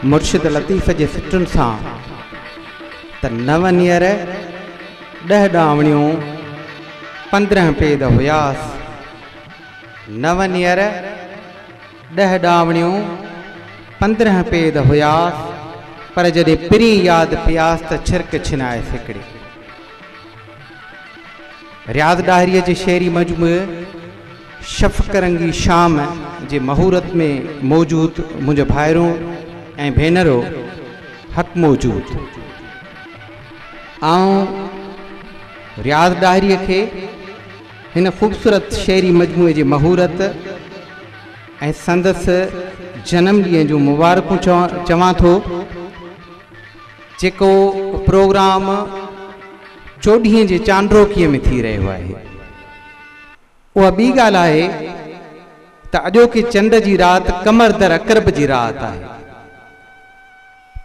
مرشد لطيف جي سٽن سان ته نو نيئر، ڏهه ڏانوڻيون، 15 پيد هياس. نو نيئر، ڏهه ڏانوڻيون، 15 پيد هياس، پر جڏهن پرين ياد پياس ته ڇرڪ ڇنايس هڪڙي. رياض ڏاهريء جي شعري مجموعي شفق رنگي شام جي مهورت ۾ موجود منهنجو ڀائرو ۽ ڀينرو حق موجود. آئون رياض ڏاهريء کي هن خوبصورت شعري مجموعي جي مهورت ۽ سندس جنم ڏينهن جون مبارڪون چوان ٿو. جيڪو پروگرام چوڏهينء جي چانڊروڪيء ۾ ٿي رهيو آهي. اها ٻي ڳالهه آهي ته اڄوڪي چنڊ جي رات قمر در عقرب جي رات آهي.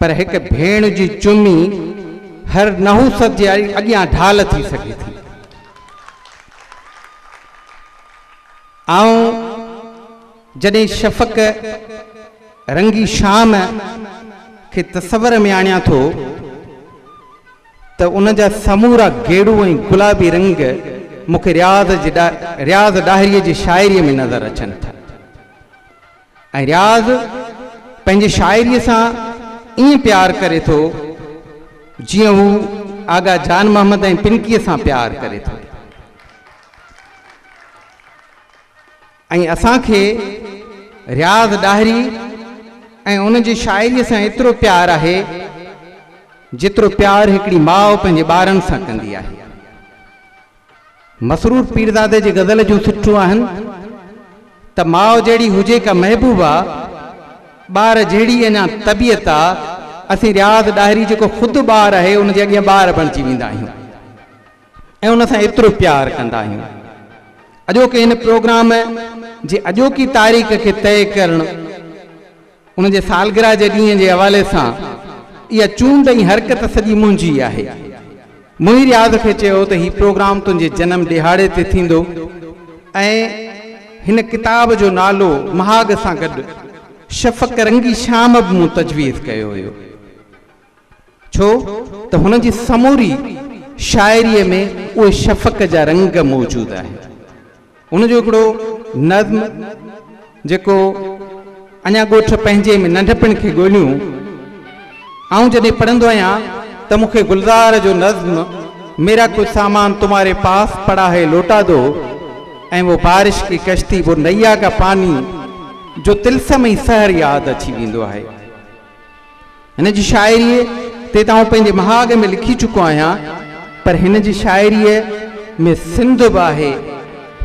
پر هڪ ڀيڻ جي چمي هر نحوست جي اڳيان ڍال ٿي سگهي ٿي. آئون جڏهن شفق رنگي شام کي تصور ۾ آڻيان ٿو ته ان جا سمورا گيڙو ۽ گلابي رنگ مون کي رياض جي رياض ڏاهريء جي شاعريء ۾ نظر اچن ٿا ۽ رياض پنهنجي شاعريء سان ائين پيار ڪري ٿو جيئن هو آغا جان محمد ۽ پنڪيء سان پيار ڪري ٿو. ۽ اسان کي رياض ڏاهري ۽ ان جي شاعريء سان ايترو پيار آهي، جيترو پيار هڪڙي ماء پنهنجي ٻارن سان ڪندي آهي. مسرور پيرزادي جي غزل جون سٽون آهن ته ماء جهڙي هجي ڪا محبوبا، ٻار جهڙي اڃا طبيعت آ، اسين رياض ڏاهري جيڪو خود ٻار آهي، ان جي اڳيان ٻار بڻجي ويندا آهيون. ۽ ان سان ايترو پيار ڪندا آهيون. اڄوڪي هن پروگرام جي اڄوڪي تاريخ کي طئي ڪرڻ ان جي سالگرهه جي ڏينهن جي حوالي سان اها چونڊ ۽ حرڪت سڄي منهنجي آهي. مون ئي رياض کي چيو ته هي پروگرام تنهنجي جنم ڏهاڙي تي ٿيندو ۽ هن ڪتاب جو نالو مهاڳ سان گڏ شفق رنگي شام به مون تجويز ڪيو هيو. ڇو ته هن جي سموري شاعريء ۾ اهي شفق جا رنگ موجود آهن. هن جو هڪڙو نظم جيڪو اڃا ڳوٺ پنهنجي ۾ ننڍپڻ کي ڳوليون آئون جڏهن پڙهندو آهيان ته مون کي گلزار جو نظم ميرا ڪجھ سامان تمهاري پاس پڙا هي لوٽا دو ۽ وو بارش ڪي ڪشتي وو نيا ڪا پاني جو طلسم ۽ سحر ياد اچي ويندو آهي. هن جي شاعريء تي ته آئون پنهنجي مهاڳ ۾ لکي چڪو آهيان، پر هن جي شاعريء ۾ سنڌ به آهي،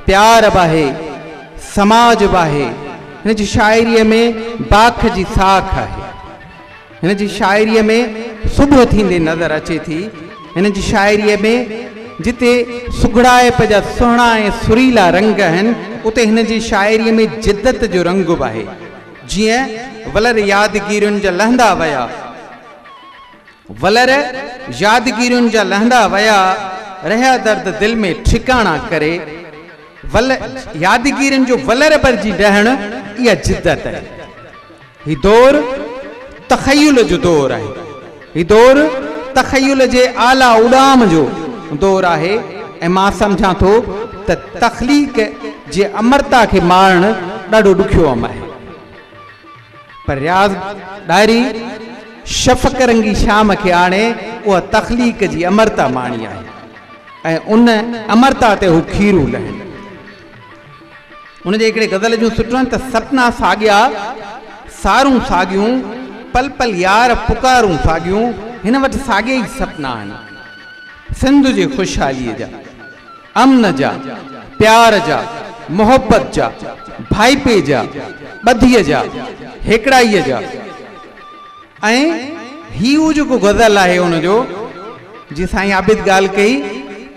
پيار به آهي، سماج به آهي. هن جي شاعريء ۾ باک جي ساک آهي. هن جي شاعريء ۾ صبح ٿيندي نظر اچي ٿي. هن جي شاعريء ۾ جتي سگهڙائپ جا سهڻا ۽ سريلا رنگ آهن، اتي هن جي شاعريء ۾ جدت جو رنگ به آهي. جيئن ولر يادگيرين جا لهندا ويا. ولر يادگيرين جا لهندا ويا، رهيا درد دل ۾ ٺڪاڻا ڪري. ول يادگيرين جو ولر ڀرجي ڊهڻ اها جدت آهي. هي دور تخيل جو دور آهي. هي دور تخيل جي اعليٰ اڏام جو دور آهي ۽ مان سمجهان ٿو ته تخليق جي امرتا کي مارڻ ڏاڍو ڏکيو عم آهي. پر رياض ڏاهري شفق رنگي شام کي آڻي اها تخليق جي امرتا ماڻي آهي ۽ ان امرتا تي هو کيرون لهن. ان جي هڪڙي غزل جون سٽون آهن ته سپنا ساڳيا، سارون ساڳيون، پل پل يار پڪارون ساڳيون، هن وٽ ساڳيا ئي سپنا آهن. سنڌ جي خوشحاليء جا، امن جا، پيار جا، محبت جا، ڀائپي جا، ٻڌيء جا، هيڪڙائيء جا. ۽ هي اهو جيڪو غزل آهي ان جو جيئن سائين عابد ڳالهه ڪئي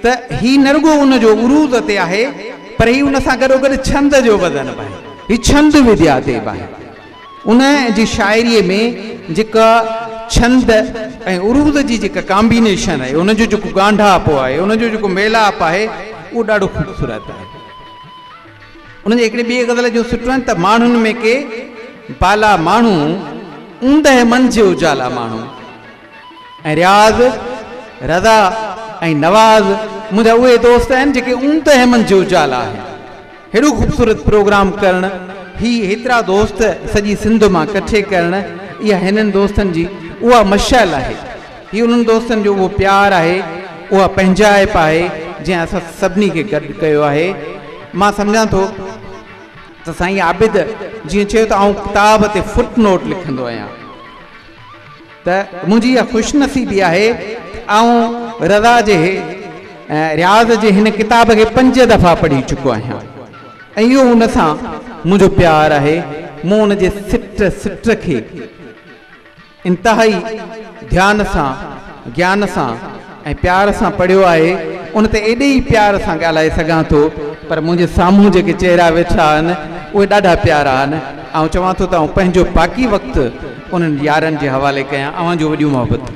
ته هي نه رڳو ان جو عروض تي آهي پر هي ان سان گڏوگڏ ڇند جو وزن به آهي. هي ڇند وديا تي به آهي. ان جي شاعريء ۾ جيڪا ڇند ۽ عروض جي جيڪا ڪامبينيشن آهي، ان جو جيڪو ڳانڍاپو آهي، ان جو جيڪو ميلاپ آهي، اهو ڏاڍو خوبصورت آهي. ان جي هڪڙي ٻئي غزل جون سٽون آهن ته ماڻهن ۾ ڪي بالا ماڻهو. اوندهه منجهه اجالا ماڻهو ۽ رياض، رضا ۽ نواز منهنجا اهي دوست آهن جيڪي اوندهه منجهه اجالا آهن. هيڏو خوبصورت پروگرام ڪرڻ، هي هيترا دوست سڄي سنڌ مان ڪٺي ڪرڻ اها هنن دوستن جي اها مشعل آهي. هي انهن دوستن جو اهو پيار آهي، اها پنهنجائپ آهي جنهن اسان سڀني کي گڏ ڪيو آهي. مان سمجهان ٿو ته سائين عابد جيئن چيو ته آئون ڪتاب تي فوٽ نوٽ لکندو آهيان. ته منهنجي اها خوش نصيبي آهي ته آئون رضا جي رياض جي هن ڪتاب کي پنج دفعا پڙهي چڪو آهيان ۽ اهو ان سان منهنجو پيار آهي. مون ان جي سٽ سٽ کي انتهائي ڌيان سان، گيان سان ۽ پيار سان پڙهيو آهي، ان تي ايڏي ئي پيار سان ڳالهائي سگهان ٿو، پر منهنجي سامهون جيڪي چهرا ويٺا آهن، اهي ڏاڍا پيارا آهن. آئون چوان ٿو ته آئون پنهنجو باقي وقت انهن يارن جي حوالي ڪيان. اوهان جون وڏيون محبتون.